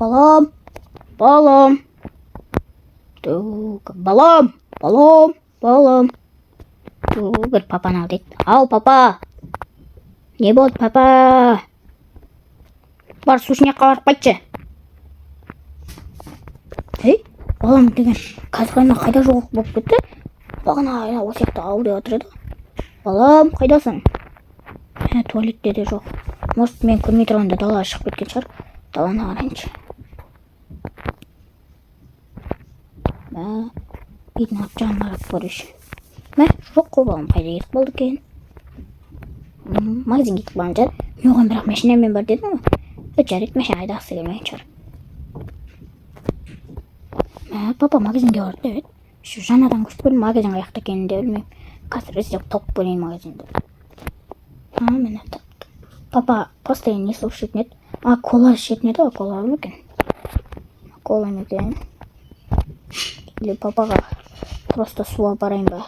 Балам, балам. Так, балам, балам, балам. Ту, бір папаны ал дейді. Ау, папа. Не болды, папа? Бар, сушняққа барып қайтшы. Ей, балам деген қазір ғана қайда жоқ болып кетті? Бағана ана осы жақта ау деп отыр еді. Балам, қайдасың? Ә, туалетте де жоқ. Может, мен көрмей тұрғанда далаға шығып кеткен шығар. Даланы қарайыншы. Мә, үйдің арт жағын қарап көрейінші. Мә, жоқ қой, балам қайда кетіп қалды екен? Магазинге кетіп қалған шығар. Мен оған бірақ машинамен бар дедім ғой. Е, жарайды, машина айдағысы келмеген шығар. Мә, папа магазинге барды деп еді. Еще жаңадан көшіп келдім, магазин қай жақта екенін де білмеймін. Қазір іздеп тауып көрейін магазинді. А, міне, таптым. Папа постоянно не слушает еді? А, кола ішетін еді ғой, кола бар ма екен? Кола ма екен? Или папаға просто су алып барайын ба?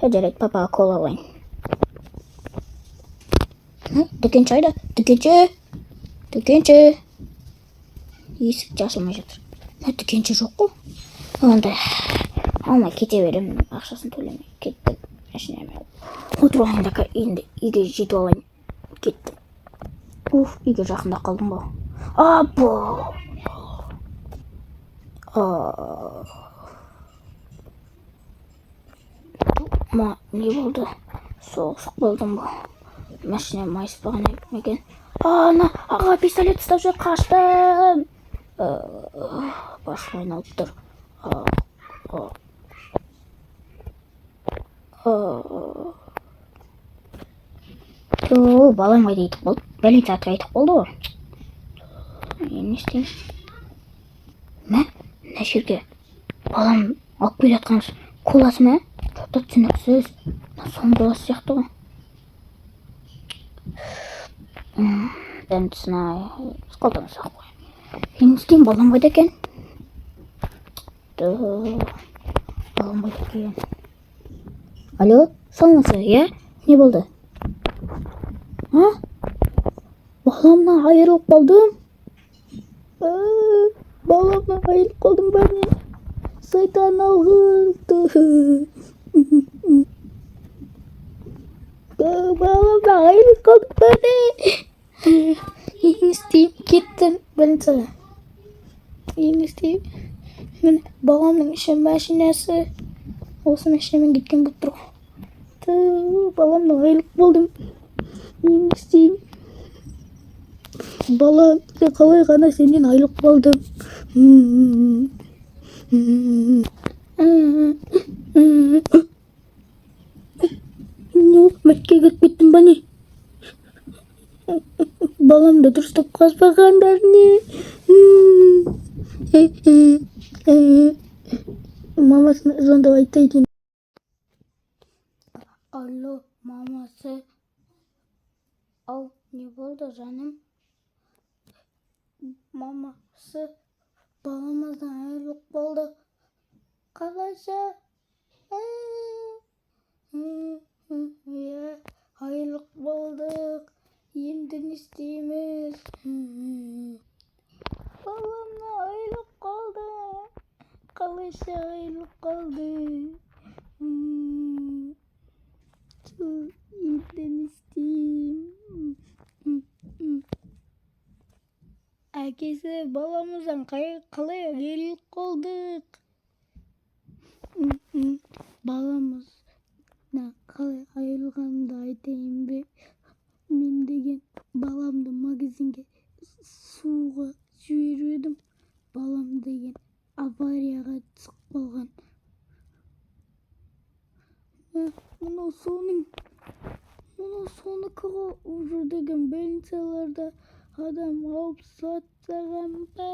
Е, жарайды, папаға кола алайын. Дүкенші қайда? Дүкенші! Дүкенші! Есік те ашылмай жатыр. Мә, дүкенші жоқ қой. Онда алмай кете беремін, ақшасын төлемей. Кеттім машинамен. Отырып алайын да, енді үйге жетіп алайын. Кеттім. Уф, үйге жақындап қалдым ғой. Або! А. Ма, не болды? Соғысып қалдым ба? Машина майыспаған ма екен? Ана, аға пистолет ұстап жүр, қаштым. Басым айналып тұр. А, а. А. Ту, балам қайда кетіп қалды? Больницаға кетіп қалды ғой. Енді не істеймін? Мә, мына жерге балам алып келе жатқан коласы ма? Что-то түсініксіз. Мына соның коласы сияқты ғой. Дәмдісін ай, қолдан ұстап қояйын. Енді не істеймін, балам қайда екен? Ту, балам қайда екен? Алло, саламатсыз, иә? Не болды? А? Баламнан айырылып қалдым. А, баламнан айырылып қалдым ба не? Сайтан алғыр. Баламнан айырылып қалдым ба не? Не істеймін? Кеттім больницаға. Не істеймін? Міне, баламның іші машинасы. Осы машинамен кеткен болып тұр ғой. Ту, баламнан айырылып қалдым. Не істеймін? Балам, сен қалай ғана сенен айырылып қалдым. Не болды, мәтке кіріп кеттім ба не? Баламды дұрыстап қазбағандар не? Мамасына звондап айтайын. Алло, мамасы. Ау, не болды, жаным? Мамасы, баламыздан айырылып қалдық. Қалайша? Иә, айырылып қалдық. Енді не істейміз? Баламнан айырылып қалды. Қалайша айырылып қалды? Енді не істеймін? Әкесі, баламыздан қалай айырылып қалдық? Баламыздан қалай айырылғанымды айтайын ба? Мен деген баламды магазинге суға жіберіп едім. Балам деген аварияға түсіп қалған. Мынау соның, мынау соныкі ғой. Уже деген больницаларда адам алып сатсаған ба?